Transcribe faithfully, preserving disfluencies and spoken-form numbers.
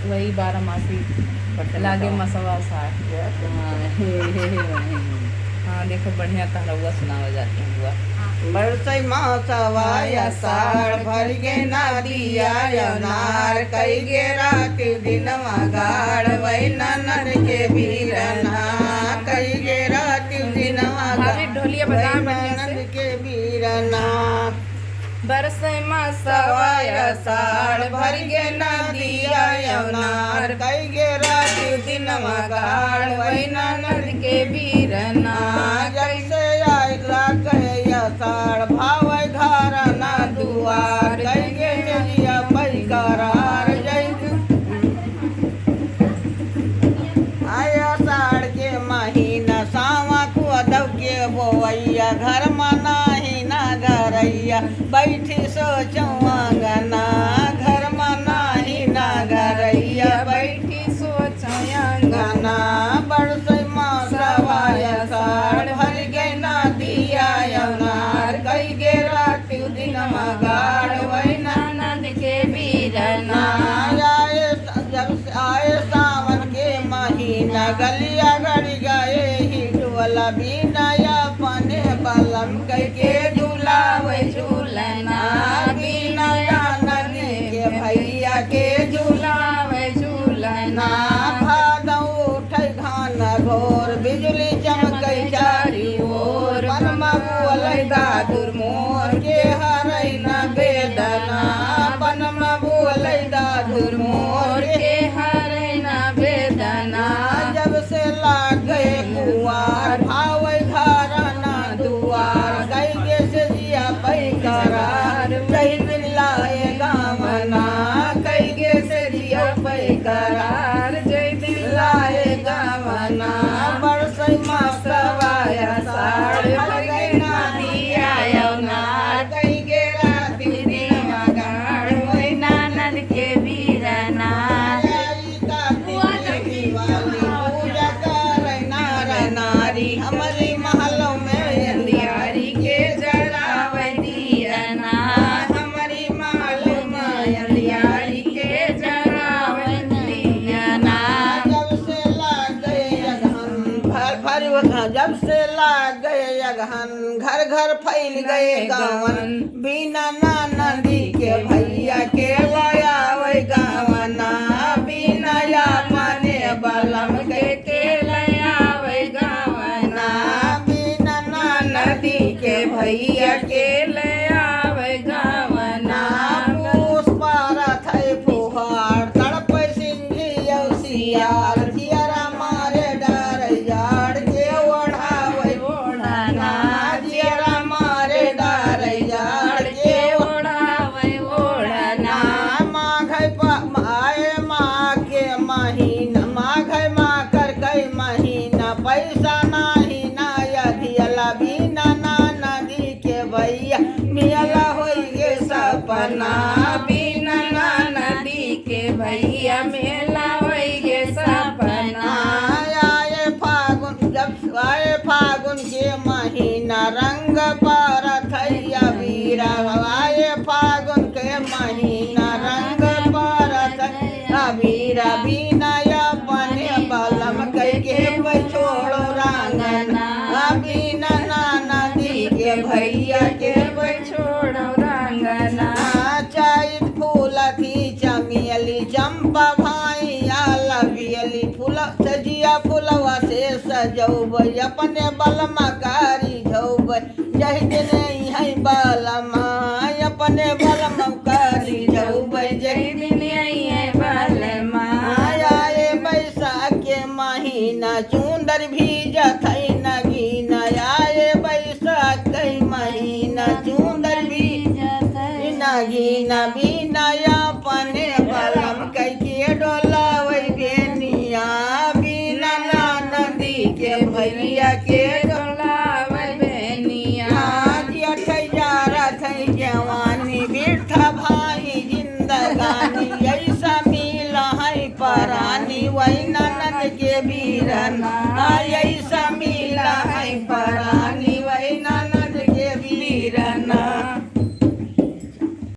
वही बारह मासी। लागे मसवा साग। हाँ, हे, हे, हे, हे। हाँ, देखो, बढ़िया तहरउआ सुनावे जाती है बुआ। बरसै मासवा आषाढ़, भरि गे नदिया अनार, कइ गे राति दिनवा गाढ़, वही ननद के बीरना, कइ गे राति दिनवा भाभी, गाढ़, ढोलिया बजाओ वही बढ़िया से। ननद के बीरना। बरसै मासवा आषाढ़, भरि गे नदिया अनार, कइ गे राति दिनवा गाढ़, वही ननद के बीरना। जब से आइला गए आषाढ़, भावै घर ना दुआर, कइ गे चलिया पैकरार, जय आषाढ़ के महीना, सावा कोदौ के बोवैया, घर मा नाहीं ना गरैया, बैठी सोचौ आँगना, घर मा नाहीं ना गरैया, बैठी सोचौ आँगना। बरसै मासवा आषाढ़, भरि गे नदिया अनार, कइ गे राति दिनवा गाढ़, वही ननद के बीरना। आए, जब आए सावन के महीना, गलिया गड़ि गए ही डोला, बिना अपने बलम कइ के झुलावै झूलना, बिना ननद के भइया के झुलावै झूलना। भादौ उठै घन घोर, बिजुली चमकै चारि ओर, बनमा बोलै दादुर मोर, के हरै ना बेदना, बनमा बोलै दादुर मोर, के हरै ना बेदना। जब से लागे कुआर, भावै घर ना दुआर, कइ गे सेजिया पैकरार, जहि दिन लाए गवना, कइ गे सेजिया पैकरार, जहि दिन लाए गवना। बरसै मासवा आषाढ़, भरि गे नदिया अनार, कइ गे राति दिनवा गाढ़, वही ननद के बीरना। पूजा करै नर नारी, हमरी महलौ में अंधियारी के जरावै दियना, हमरी महलौ में अंधियारी के जरावै दियना। जब से लागे अगहन, भर, भर, जब से लागे अगहन, घर घर फैल गए गवन, बिना ननदी के भइया के लयावै गवना, बिना अपने बलम के, के लयावै गवना, बिना ननदी के भइया के लयावै गवना। पूस परत है फुहार, तड़पै सिंही औ सियार, जियरा मारे डर जाड़ के ओढ़ावै ओढ़ना, जियरा मारे डर जाड़ के ओढ़ावै ओढ़ना। माघै प-, आए माघ के महीना, माघै माकर कै महीना, पैसा नाहीं ना अधियला, बिना ननदी के भइया मेला होइ गे सपना, बिना ननदी के भइया मेला होइ गे सपना। आए फागुन, जब आए फागुन के महीना, रंग परत है अबीर, आए फागुन के महीना, रंग परत है अबीर, बिना अपने बलम कइ के पछोड़ो रंगना, बिना ननदी के भइया के पछोड़ो रंगना। चैत फूलत ही चमेली, चंपा भइया लबेली, फूल सजिया फुलवा से सजौबै, अपने बलमा का रिझौबै, जहि दिन अइहैं बलमा, अपने बलमा का रिझौबै, जहि दिन अइहैं बलमा। आए बैसाख के महीना, चुंदर भीजत है नगीना, आए बैसाख के महीना, चुंदर भीजत है नगीना, बिना अपने बलम कइ के डोलावै बेनिया, बिना ननदी के भइया के डोलावै बेनिया। जेठै जारत है जवानी, बिरथा भाई जिंदगानी, अइसा मिला है परानी, वही ननद के बीरना, अइसा